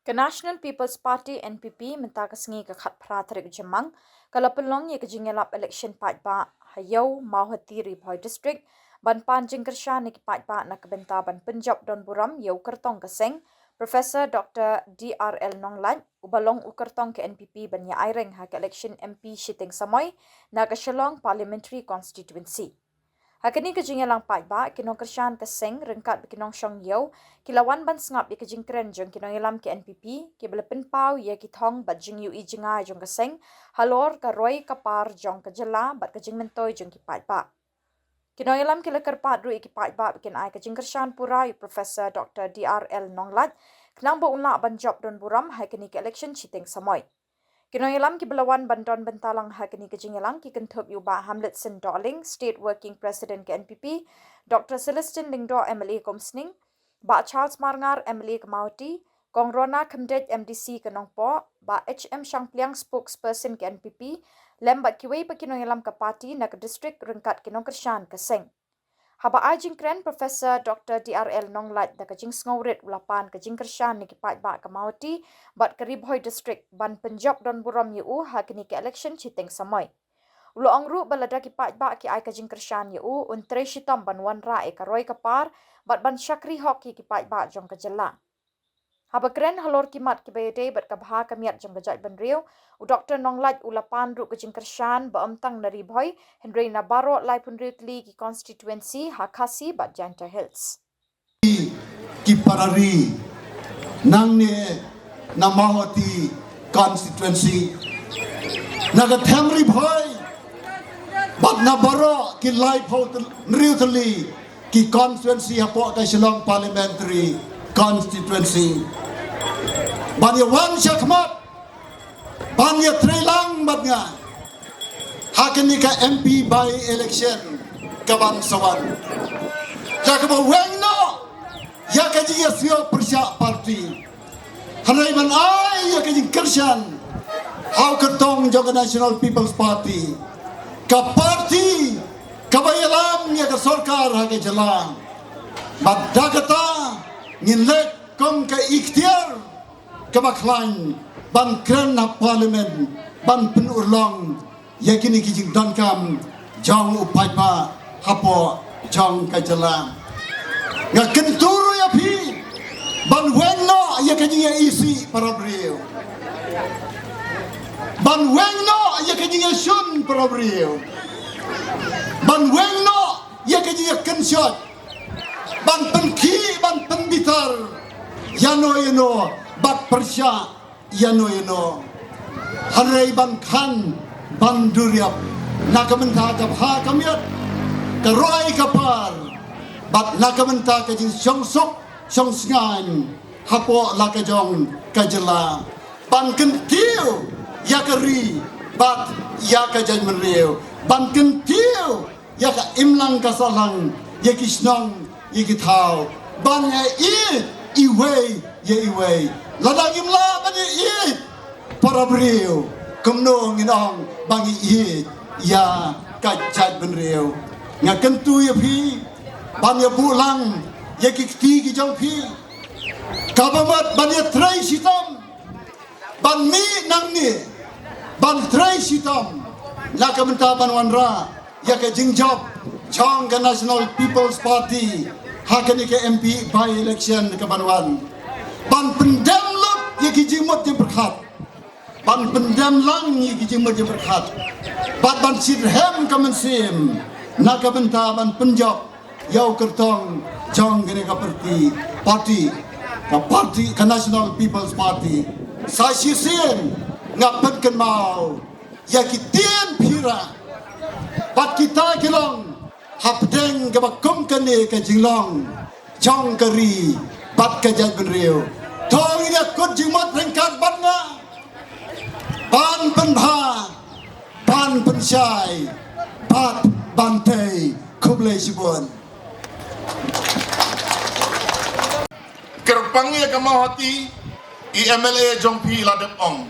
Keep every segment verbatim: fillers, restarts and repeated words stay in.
Ka National People's Party, N P P, mynta ka sngi ka khatphra tarik Jymmang, ka la pynlong ïa ka jingïalap election paidbah ha Ïew, Mawhati, Ri Bhoi District, ban pan jingkyrshan ïa ki paidbah na ka bynta ban pynjop don burom ïa u kyrtong ka seng, Professor Doctor D R L Nonglait, uba long u kyrtong ka N P P ban ïa aireng ha ka election M P shiteng samoi na ka Shillong Parliamentary Constituency. Ha kane ka jingïalang paidbah, ki nongkyrshan ka seng ryngkat bad ki nongshong ïew ki la wan ban sngap ïa ka jingkren jong ki nongïalam ka N P P, kiba la pynpaw ïa ki thong bad jingïohi jngai jong ka seng halor ka roi ka par jong ka jylla bad ka jingmyntoi jong ki paidbah. Ki nongïalam ki la kyrpad ruh ïa ki paidbah ba kin ai ka jingkyrshan pura ïa u Professor Doctor D R L Nonglait, khnang ba un lah ban jop don burom ha kane ka election shiteng samoi. Ki nongïalam kiba la wan ban don bynta lang ha kane ka jingïalang ki kynthup ïa u Bah Hamletson Dohling, State Working President ka N P P, Doctor Celestine Lyngdoh, M L A ka Umsning, Bah Charles Marngar, M L A ka Mawhati, Kong Rona Khymdeit, M D C ka Nongpoh, Bah H M Shangpliang, Spokesperson ka N P P, lem bad kiwei pat ki nongïalam ka party na ka district ryngkat ki nongkyrshan ka seng. Haba ai jingkren, Professor Doctor D R L Nonglait da ka jingsngewrit u la pan ka jingkyrshan na ki paidbah ka Mawhati bad ka Ri Bhoi District ban pynjop don burom ïa u ha kane ka election shiteng samoi. U la ong ruh ba lada ki paidbah ki ai ka jingkyrshan ïa u, un trei shitom ban wanrah ïa ka roi ka par bad ban shakri hok ïa ki paidbah jong ka jylla. Haba kren halor ki mat kiba ïadei bad ka bha ka miat jong ka jaitbynriew, u Doctor Nonglait u la pan ruh ka jingkyrshan ba ym tang na Ri Bhoi, hynrei na baroh laiphew hynriew tylli ki constituency ha Khasi bad Jaintia Hills. Ki para ri nangne na Mawhati constituency, na ka them Ri Bhoi, bad na baroh ki laiphew hynriew tylli ki constituency hapoh ka Shillong Parliamentary Constituency, ban ïa wan shakhmat ban ïa trei lang bad nga ha kane ka M P by-election ka ban sa wan. Ïa kaba weng noh ïa ka jingïasngew pyrshah party, hynrei ban ai ïa ka jingkyrshan ha u kyrtong jong ka National People's Party, ka party kaba ïalam ïa ka sorkar ha ka jylla. Bad da kata ngin leit kum ka ikhtiar kaba khlaiñ ban kren ha Parliament ban pynurlong ïa kine ki jingdonkam jong u paidbah hapoh jong ka jylla. Nga kyntu ruh ïa phi ban weng noh ïa ka jingïaisih para briew, ban weng noh ïa ka jingïashun para briew, ban weng noh ïa ka jingïakynshot, ban pynkhih ban pynbitar ïano ïano bad pyrshah ïano ïano, hynrei ban khan ban duriap na ka bynta ka bha ka miat, ka roi ka par, bad na ka bynta ka jingshong suk shong sngaiñ hapoh la ka jong ka jylla, ban kyntiew ïa ka ri bad ïa ka jaitbynriew, ban kyntiew ïa ka imlang ka sahlang, ïa ki shnong ïa ki thaw, ban ïa ïeit iwei ïa iwei. Lada ngim lah ban ïa ïeit para briew, kumno ngin ong ba ngi ïeit ïa ka jaitbynriew? Nga kyntu ïa phi ban ïa buh lang ïa ki kti ki jong phi, kaba mut ban ïa trei shitom, ban mih nangne, ban trei shitom na ka bynta ban wanrah ïa ka jingjop jong ka National People's Party ha kane ka M P by-election ka ban wan, ban pyndem lut ïa ki jingmut jingpyrkhat, ban pyndem lang ïa ki jingmut jingpyrkhat, bad ban shitrhem ka mynsiem na ka bynta ban pynjop ïa u kyrtong jong kane ka party, party, ka party, ka National People's Party. Sa shisien nga pynkynmaw ïa ki tien phi ra bad kita ki long hapdeng kaba kum kane ka jinglong jong ka ri bad ka jaitbynriew. To ngin ïa kut jingmut ryngkat bad nga ban pynbha, ban pynshai bad ban tei. Khublei shibun. Kyrpang ïa ka Mawhati, i M L A jong phi la dep ong.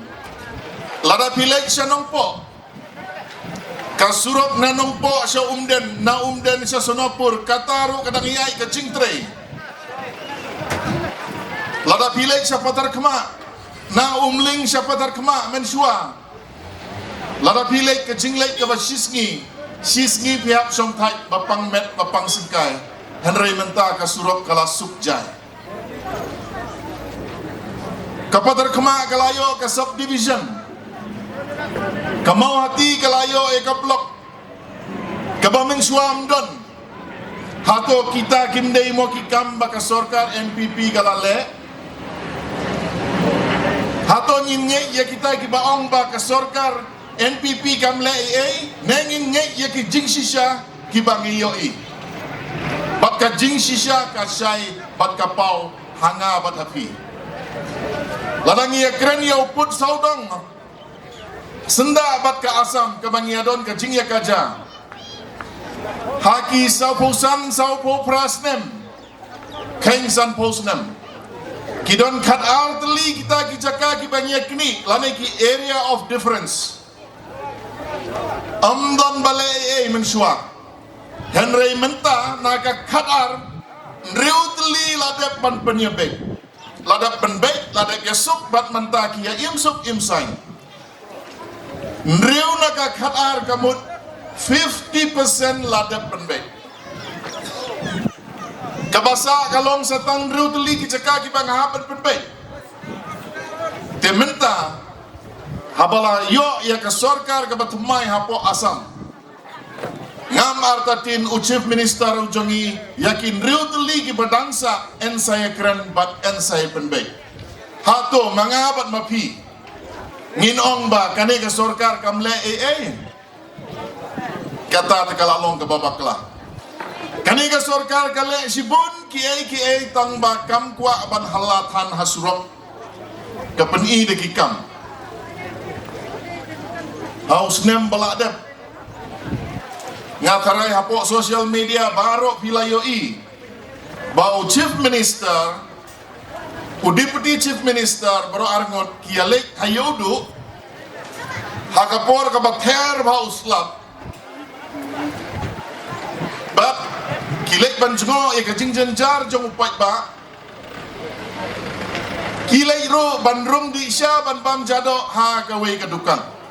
Lada phi leit sha Nongpoh, ka surok na Nongpoh sha Umden, na Umden sha Sonapur, kata ruh ka dang ïaid ka jingtrei. Lada phi leit sha Patharkhmah, Na Umling sha Patharkhmah mynshuwa, lada phi leit ka jingleit kaba shisngi, shisngi phi hap shongthait ba pang met ba pang syngkai. Hynrei mynta ka surok ka la suk jai. Ka Patharkhmah ka la ïoh ka subdivision. Ka Mawhati ka la ïoh ïa ka block kaba mynshuwa ym don. Hato kita kim dei mo ki kam ba ka sorkar N P P ka la leh? Hato ngin ngeit ïa kita kiba ong ba ka sorkar N P P kam leh ei ei, ne ngin ngeit ïa ki jingshisha kiba ngi ïohi? Bad ka jingshisha ka shai bad ka paw ha nga bad ha phi. Lada ngi ïakren ïa u pud sawdong syndah bad ka Assam kaba ngi ïadon ka jingïakajia ha ki sawphew san sawphew phra snem, kheiñ sanphew snem, ki don khatar tylli kita ki jaka kiba ngi ïaknieh lane ki area of difference. Ym don ba leh ei ei mynshuwa. Hynrei mynta na ka khatar, hynriew tylli la dep ban pynïabeit, la dep pynbeit, la dep ïasuk bad mynta ki ïa im suk im saiñ. Hynriew na ka khatar ka mut fifty percent la dep pynbeit. Kaba sah ka long sa tang hynriew tylli ki jaka kiba nga hap ban pynbeit. Te mynta haba la ïoh ïa ka sorkar kaba thymmai hapoh Assam, ngam artatien u Chief Minister u jong ngi ïa ki hynriew tylli kiba dang sah yn sa ïakren bad yn sa ïapynbeit. Hato ma nga bad ma phi ngin ong ba kane ka sorkar kam leh ei ei? Kata te ka la long kaba bakla. Kane ka sorkar ka leh shibun kiei kiei tang ba kam kwah ban hala than ha surok. Ka pyni da ki kam. Ha u snem ba la dep, nga tharai hapoh social media baroh phi la ïohi ba u Chief Minister, u Deputy Chief Minister baroh arngut ki ïaleit ha Ïewduh ha ka por kaba ther bha u slap. Bad ki leit ban jngoh ïa ka jingjynjar jong u paidbah. Ki leit ruh ban rung dih sha ban bam jadoh ha kawei ka dukan.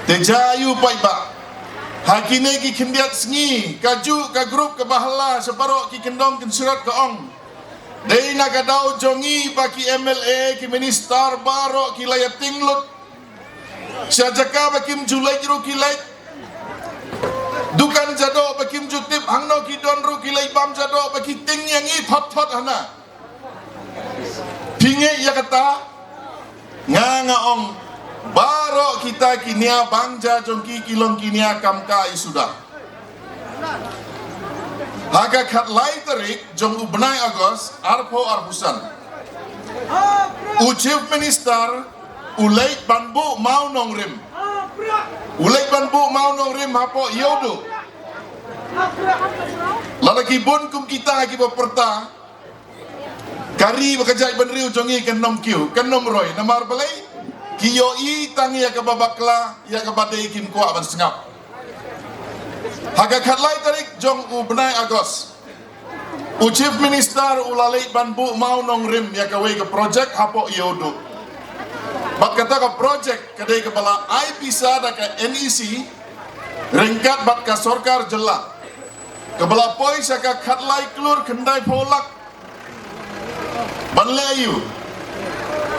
Te jia ïa u paidbah, ha kine ki khyndiat sngi kajuh ka group kaba hala sha baroh ki kyndong kynsyrot ka ong, dei na ka daw jong ngi ba ki M L A, ki minister baroh ki la ïating lut. Sha jaka ba kim ju leit ruh ki leit. Dukan jadoh ba kim ju tip hangno ki don ruh ki leit bam jadoh ba ki tieng ïa ngi thot thot hana. Phi ngeit ïa kata? Nga nga ong, baroh kita ki nia bang ja jong ki ki long ki nia kam kai suda. Ha ka khatlai tarik jong u bnai August arphew arphew san, u Chief Minister u leit ban buh mawnongrim. U leit ban buh mawnongrim hapoh Ïewduh. Lada ki bun kum kita kiba pyrta, ka ri bad ka jaitbynriew jong ngi kan ym kiew, kan ym roi. Namar balei? Ki ïohi tang ïa kaba bakla, ïa kaba dei, kim kwah ban sngap. Ha ka khatlai tarik jong u bnai August, u Chief Minister u la leit ban buh mawnongrim ïa kawei ka projek hapoh Ïewduh. Bad kata ka projek ka dei kaba la ai pisa da ka N E C ryngkat bad ka sorkar jylla, kaba la poi sha ka khatlai klur khyndaiphew lak. Ban leh aïu?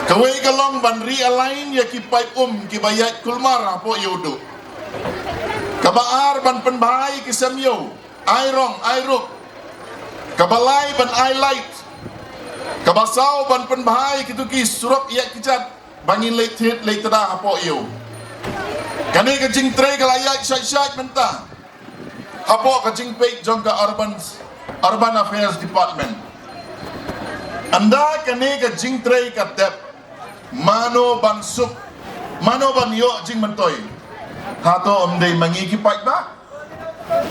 Kawei ka long ban realign ïa ki paip um kiba ïaid kulmar hapoh Ïewduh. Kaba ar, ban pynbha ïa ki sem ïew, ai rong ai ruk. Kaba lai, ban ai light. Kaba saw, ban pynbha ïa kito ki surok ïaid kjat ba ngin leit thied leit tda hapoh Ïew. Kane ka jingtrei ka la ïaid shait shait mynta hapoh ka jingpeit jong ka Urban, Urban Affairs Department. Ynda kane ka jingtrei ka dep, mano ban suk, mano ban ïoh jingmyntoi? Hato ym dei ma ngi ki paidbah?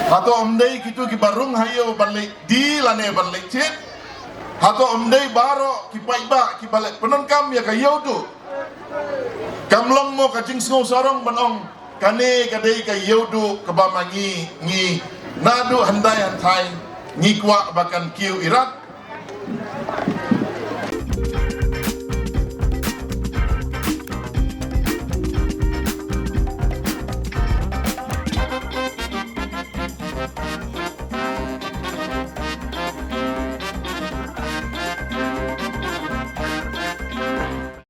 Hato ym dei kito kiba rung ha ïew ban leit die lane ban leit thied? Hato ym dei baroh ki paidbah kiba leit pyndonkam ïa ka Ïewduh? Kam long mo ka jingsngew sarong ban ong, kane ka dei ka Ïewduh kaba ma ngi, ngi naduh hyndai hynthai ngi kwah ba kan kiew irat?